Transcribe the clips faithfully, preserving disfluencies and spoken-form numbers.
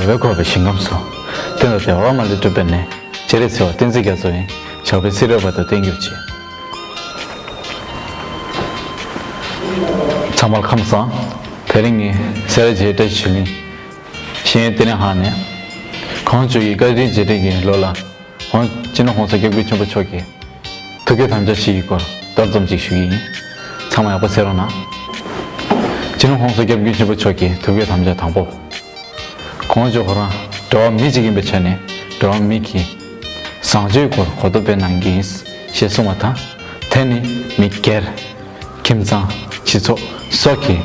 འོད་འཁོར་བའི་ཞིང་ཁམས་སུ། གཏན་དུ་བདེ་བ་མ་ལུས་སྒྲུབ་པའི་གནས། སྤྱན་རས་གཟིགས་དབང་བསྟན་འཛིན་རྒྱ་མཚོ་ཡི། ཞབས་པད་སྲིད་མཐའི་བར་དུ་བརྟན་གྱུར་ཅིག། ཚང་མར་ཁམས་བཟང་། དེ་རིང་ངས་སེ་ར་བྱེས་བཀྲ་ཤིས་ཆོས་གླིང་ཤེས་ཡོན་ལྟེ་གནས་ཁང་ནས། གངས་ལྗོངས་ཀྱི་བཀའ་དྲིན་རྗེས་དྲན་གྱི་ལོ་ལ། ཧོན་སྤྱི་ནོར་༸གོང་ས་༸སྐྱབས་མགོན་ཆེན་པོ་མཆོག་གི་ཐུགས་བསྐྱེད་དམ་བཅའ་ཞིག་གི་སྐོར་མདོར་ཙམ་ཅིག་ཞུ་གི་ཡིན། ཚང་མ་ཡག་པོ་གསན་རོགས་གནང་། སྤྱི་ནོར་༸གོང་ས་༸སྐྱབས་མགོན་ཆེན་པོ་མཆོག་གི་ཐུགས་བསྐྱེད་དམ་བཅའ་དང་པོ། གངས་ལྗོངས་ཁོ་རང་འགྲོ་བ་མི་གཅིག་ཡིན་པའི་ཆ་ནས། འགྲོ་བ་མི་གི་བཟང་སྤྱོད་སྐོར་གོ་རྟོགས་སྤེལ་གནང་གི་ཡིན་ཞེས་གསུངས་པ་དང་། དེ་ནི་མི་སྒེར། ཁྱིམ་ཚང་། སྤྱི་ཚོགས་སོགས་ཀྱི་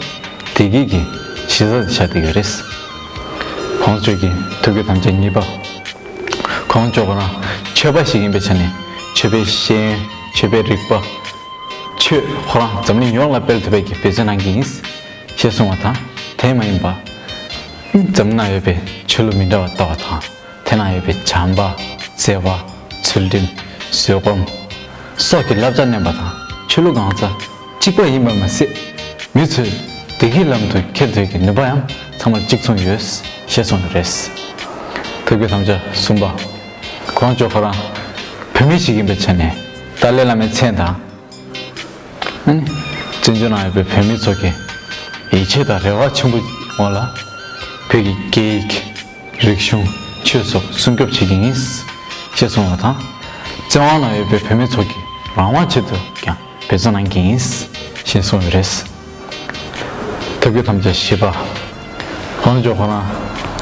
བདེ་སྐྱིད་ཀྱི་གཞི་རྩ་དེ་ཆགས་བསྡད་ཡོད་རེད། གངས་ལྗོངས་ཀྱི་ཐུགས་བསྐྱེད་དམ་བཅའ་གཉིས་པ། གངས་ལྗོངས་ཁོ་རང་ཆོས་པ་ཞིག་ཡིན་པའི་ཆ་ནས། ཆོས་པའི་ཤེས་ཡོན། ཆོས་པའི་རིག་པ། ཆོས་ཁོ་རང་འཛམ་གླིང་ཡོངས་ལ་སྤེལ་ཐུབ་པའི་གི་འབད་བརྩོན་གནང་གི་ཡིན་ཞེས་གསུངས་པ་དང་། དེ་མ་ཡིན་པ། འཛམ་གླིང་ན་ཡོད་པའི་ཆོས་ལུགས་མི་འདྲ་བ་ལྟ་བ་དང་། དེ་ན་ཡོད་པའི་བྱམས་པ། བརྩེ་བ། ཚུལ་ཁྲིམས། བཟོད་སྒོམ་སོགས་ཀྱི་བསླབ་བྱ་བསྣན་པ་དང་། ཆོས་ལུགས་གང་ཚ་གཅིག་པ་ཡིན་པ་མ་ཟད། མི་ཚོས་བདེ་སྐྱིད་ལམ་དུ་འཁྱེར་ཐུབ་ཀྱི་ནུས་པ་ཡང་ཚང་མར་གཅིག་མཚུངས་ཡོད་ཞེས་གསུངས་ཡོད་རེད། ཐུགས་བསྐྱེད་དམ་བཅའ་གསུམ་པ། གངས་ལྗོངས་ཁོ་རང་བོད་མི་ཞིག་ཡིན་པའི་ཆ་ནས། ཏཱ་ལའི་བླ་མའི་མཚན་དང་། ཨ་ནི། བཙན་བྱོལ་ནང་ཡོད་པའི་བོད་མི་ཚོ་གི་ཡིད་ཆེས་དང་རེ་བ་ཆེན་པོའི་འོག་ལ། བོད་ཀྱི་སྐད་ཡིག་རིག་གཞུང་། ཆོས་སོགས་སྲུང་སྐྱོབ་བྱེད་ཀྱི་ཡིན་ཞེས་གསུངས་པ་དང་། བཙན་དབང་ནང་ཡོད་པའི་བོད་མི་ཚོ་གི་རང་དབང་ཆེད་དུ་ཀྱང་འབད་བརྩོན་གནང་གི་ཡིན་ཞེས་གསུངས་ཡོད་རེད། ཐུགས་བསྐྱེད་དམ་བཅའ་བཞི་པ། གངས་ལྗོངས་ཁོ་རང་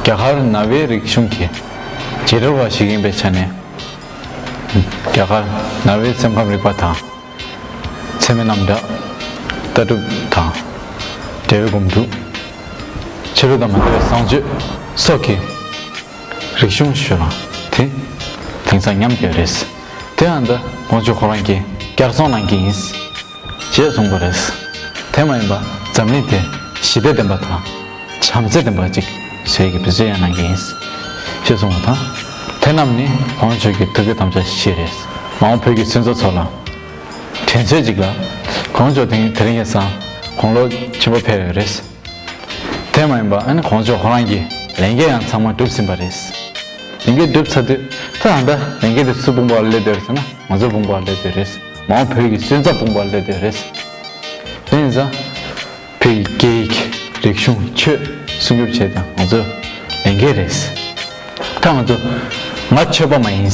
རྒྱ་གར་ནང་པའི་རིག་གཞུང་གི་རྗེས་འབྲང་བ་ཞིག་ཡིན་པའི་ཆ་ནས། རྒྱ་གར་ནང་པའི་སེམས་ཁམས་རིག་པ་དང་། ཚད་མའི་རྣམ་གྲངས། ལྟ་གྲུབ་དང་། འབྲེལ་བའི་སྒོམ་སྒྲུབ། ཆོས་ལུགས་དང་མ་འབྲེལ་བའི་བཟང་སྤྱོད་སོགས་ཀྱི་རིག་གཞུང་ཞུ་རང་དེ་དེང་སང་ཉམས་ཡོད་རེད། དེ་ཡང་འདི་གངས་ལྗོངས་ཁོ་རང་གིས་བསྐྱར་གསོ་གནང་གི་ཡིན་ཞེས་གསུངས་པ་རེད། དེ་མ་ཡིན་པ་འཛམ་གླིང་དེ་ཞི་བདེ་ལྡན་པ་དང་། བྱམས་བརྩེ་ལྡན་པ་ཅིག་བཟོ་ཡག་གི་འབད་བརྩོན་ཡང་གནང་གི་ཡིན་ཞེས་གསུངས་པ་དང་། དེ་རྣམས་ནི་གངས་ལྗོངས་ཀྱི་ཐུགས་བསྐྱེད་དམ་བཅའ་བཞི་རེད། མ་འོངས་བོད་ཀྱི་སོན་རྩ་ཚོ་ལ་དྲན་གསོ་ཅིག་ལ། གངས་ལྗོངས་དེ་དེ་རིང་ཡང་སང་དགུང་ལོ་ཆེན་པོ་ཕེབས་ཡོད་རེད། དེ་མ་ཡིན་པ་ཨ་ནི་གངས་ལྗོངས་ཁོ་རང་གི་ལས་འགན་ཡང་ཚང་མ་གྲུབ་ཟིན་པ་རེད། ལས་འགན་གྲུབ་ཚར་དུས་ད་ད་ལྟ་ལས་འགན་དེ་སུ་དཔུང་པ་ལ་སླེབས་བསྡད་ཡོད་རེད་ཟེར་ན། ང་ཚོ་དཔུང་པ་ལ་སླེབས་བསྡད་ཡོད་རེད། མ་འོངས་བོད་ཀྱི་སོན་རྩ་དཔུང་པ་ལ་སླེབས་བསྡད་ཡོད་རེད། དེ་ཡིན་ཙང་། བོད་ཀྱི་སྐད་ཡིག་རིག་གཞུང་། ཆོས་སྲུང་སྐྱོབ་བྱེད་དང་ང་ཚོ་ལས་འགན་རེད། ད་ང་ཚོ་ང་ཆོས་པ་མ་ཡིན།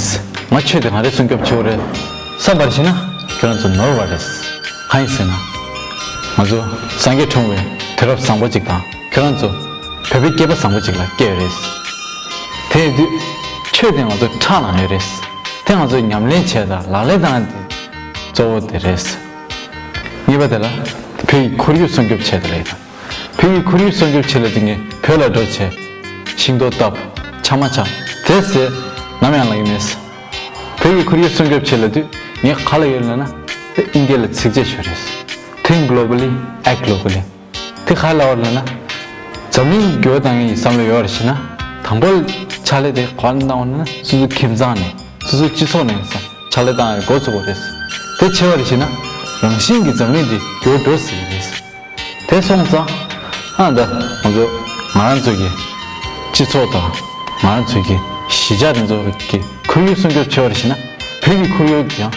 ང་ཆོས་དེ་ང་རེ་སྲུང་སྐྱོབ་བྱེད་དགོས་རེད་བསམ་པར་བྱས་ན་ཁྱོད་རང་ཚོ་ནོར་བ་རེད། གང་ཡིན་ཟེར་ན། ང་ཚོ་སངས་རྒྱས་འཁྲུངས་པའི་དུས་རབས་བཟང་པོ་ཅིག་དང་། ཁྱོད་རང་ཚོ་བོད་པའི་སྐྱེས་པ་བཟང་པོ་ཅིག་ལ་སྐྱེས་ཡོད་རེད། དེ་ཡིན་དུས་ཆོས་དེ་ང་ཚོ་ཁྲག་ནང་ཡོད་རེད། དེ་ང་ཚོས་ཉམས་ལེན་བྱས་དང་ལག་ལེན་བཏང་ཡ་དེ་གཙོ་བོ་དེ་རེད། གཉིས་པ་དེ་ལ་བོད་ཀྱི་ཁོར་ཡུག་སྲུང་སྐྱོབ་བྱས་དེ་ལ་ཡིན། བོད་ཀྱི་ཁོར་ཡུག་སྲུང་སྐྱོབ་བྱེད་ལ་དེ་ངས་བོད་ལ་འགྲོ་བྱས། ཤིང་ཏོག་བཏབ། ཆང་མ་ཆག་དེ་ཟེར་ནམ་ཡང་ལབ་ཀྱི་མེད། བོད་ཀྱི་ཁོར་ཡུག་སྲུང་སྐྱོབ་བྱེད་ལབ་དུས་ངས་ག་ལ་ཡོད་ལབ་ན། དེ་དབྱིན་སྐད་ལ་ཚིགས་བཅད་ཤིག་རེད། Think globally, act locally། དེ་ག་ལ་བར་ལབ་ན། འཛམ་གླིང་འགྱུར་བ་གཏོང་མཁན་གྱི་བསམ་བློ་ཡོད་རེད་ཞེ་ན། དང་པོ་ཕྱག་ལས་དེ་ག་བར་གནང་བ་ན། སོ་སོའི་ཁྱིམ་ཚང་ནས། སོ་སོའི་སྤྱི་ཚོགས་ནས་ཕྱག་ལས་བཏང་ཡ་འགོ་ཚུགས་པ་རེད། དེ་བྱས་པ་རེད་ཞེ་ན། རང་བཞིན་གྱིས་འཛམ་གླིང་འདི་འགྱུར་འགྲོ་སྲིད་ཀྱི་རེད། དེ་སོང་ཙང་། ཨ་ད་ང་ཚོ་ང་རང་ཚོ་གི་སྤྱི་ཚོགས་དང་། ང་རང་ཚོ་གི་གཞིས་ཆགས་དེ་ཚོ་གི་ཁོར་ཡུག་སྲུང་སྐྱོབ་བྱེད་པར་བྱེད་ན། བོད་ཀྱི་ཁོར་ཡུག་ཀྱང་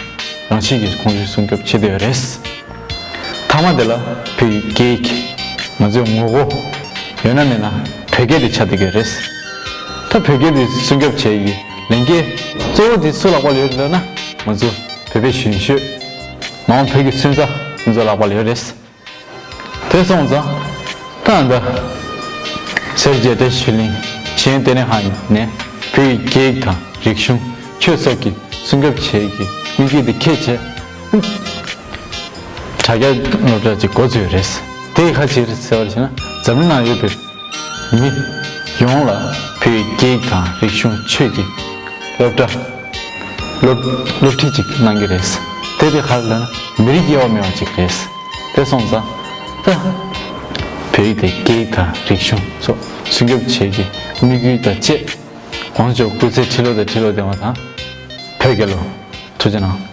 རང་བཞིན་གྱིས་ཁོར་ཡུག་སྲུང་སྐྱོབ་བྱེད་བསྡད་ཡོད་རེད། མཐའ་མ་དེ་ལ་བོད་ཀྱི་སྐད་ཡིག་ང་ཚོའི་ངོ་བོ་ཡོད་ན་མེད་ན་བོད་སྐད་དེ་ཆགས་བསྡད་ཀྱི་རེད། ད་བོད་སྐད་དེ་སྲུང་སྐྱོབ་བྱེད་ཀྱི་ལས་འགན་གཙོ་བོ་དེ་སུ་ལག་པ་ལ་ཡོད་ལབ་ན། ང་ཚོ་བོད་པའི་གཞོན་གཞོན། མ་འོངས་བོད་ཀྱི་སོན་རྩ་ང་ཚོ་ལག་པ་ལ་ཡོད་རེད། དེ་སོང་ཙང་། ད་ལྟ་སེར་བྱེས་བཀྲ་ཤིས་ཆོས་གླིང་ཤེས་ཡོན་ལྟེ་གནས་ཁང་ནས་བོད་ཀྱི་སྐད་ཡིག་དང་རིག་གཞུང་། ཆོས་སོགས་ཀྱི་སྲུང་སྐྱོབ་བྱེད་ཀྱི་དམིགས་ཡུལ་དེ་འཁྱེར་བྱས། དྲ་རྒྱ་སློབ་གྲྭ་ཅིག་འགོ་བཙུགས་ཡོད་རེད། དེ་ག་ཅི་རེད་ཟེར་བ་ཞིག་ན། འཛམ་གླིང་ནང་ཡོད་པའི་མི་ཡོངས་ལ་བོད་ཀྱི་སྐད་ཡིག་དང་རིག་གཞུང་། ཆོས་ཀྱི་སློབ་གྲྭ། སློབ་སློབ་ཁྲིད་ཅིག་གནང་གི་རེད། དེ་དེ་ག་རེ་ལབ་ན། མི་རིགས་དབྱེ་བ་མེད་པ་ཅིག་རེད། དེ་སོང་ཙང་། ད་བོད་ཡིག་དེ་སྐད་ཡིག་དང་རིག་གཞུང་སོགས་སྲུང་སྐྱོབ་བྱེད་ཀྱི་དམིགས་ཡུལ་དང་བཅས། གངས་ལྗོངས་སྐུ་ཚེ་ཁྲི་ལོ་དང་ཁྲི་ལོ་བརྟན་པ་དང་། བོད་རྒྱལ་ལོ། ཐུགས་རྗེ་གནང་།